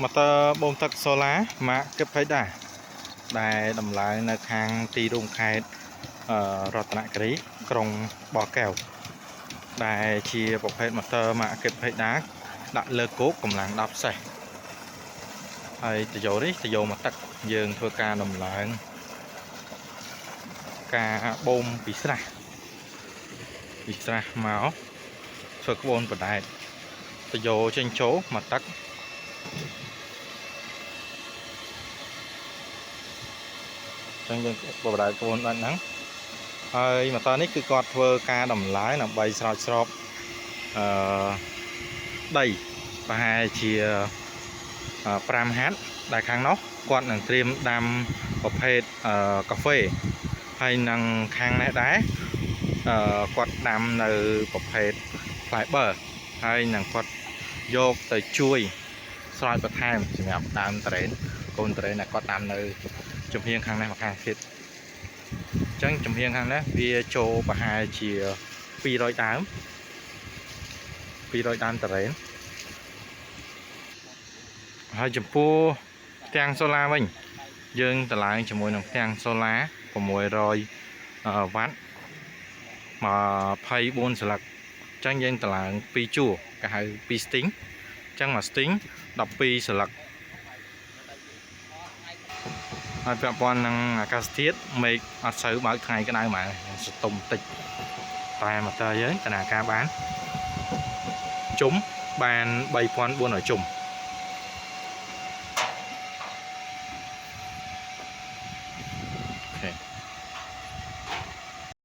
ម៉ូទ័របូមទឹកសូឡាម៉ាកគិបផៃដាដែលដំឡើងនៅខាងទីរួមខេត្តរតនគិរីក្រុងបោះកែវដែលជាប្រភេទម៉ូទ័រម៉ាកគិបផៃដាដាក់លើគោកកម្លាំង10សេះហើយតយោនេះតយោមកទឹកយើងធ្វើការដំឡើងការបូមពីស្រះពីស្រះមកធ្វើក្បូនបដែតតយោចេញចូលមកទឹកចឹងយើងបដែតក្បូនបែបហ្នឹងហើយម៉ូទ័រនេះគឺគាត់ធ្វើការដំឡើងដើម្បីស្រោចស្រពអឺដីប្រហែលជា5ហាត់ដែលខាងនោះគាត់នឹងត្រៀមដាំប្រភេទកាហ្វេហើយនឹងខាងនេះដែរគាត់ដាំនៅប្រភេទផ្លែប័រហើយនឹងគាត់យកទៅជួយស្រោចបន្ថែមសម្រាប់ដើមតរ៉េនកូនតរ៉េនដែលគាត់ដាំនៅចំហៀងខាងនេះមកខាងទៀតអញ្ចឹងចំហៀងខាងនេះវាចូលប្រហែលជា200ដើម200ដើមតរ៉េនហើយចំពោះផ្ទាំងសូឡាវិញយើងតម្លើងជាមួយនឹងផ្ទាំងសូឡា600វ៉ាត់24ស្លឹកអញ្ចឹងយើងតម្លើង2ជួរគេហៅ2 string អញ្ចឹងមួយ string 12ស្លឹកហើយពាក់ព័ន្ធនឹងអាកាសធាតុមេឃអត់សូវបើកថ្ងៃក្តៅហ្មងសតុំតិចតែម៉ូទ័រយើងដំណើរការបានជុំបាន3400ជុំ។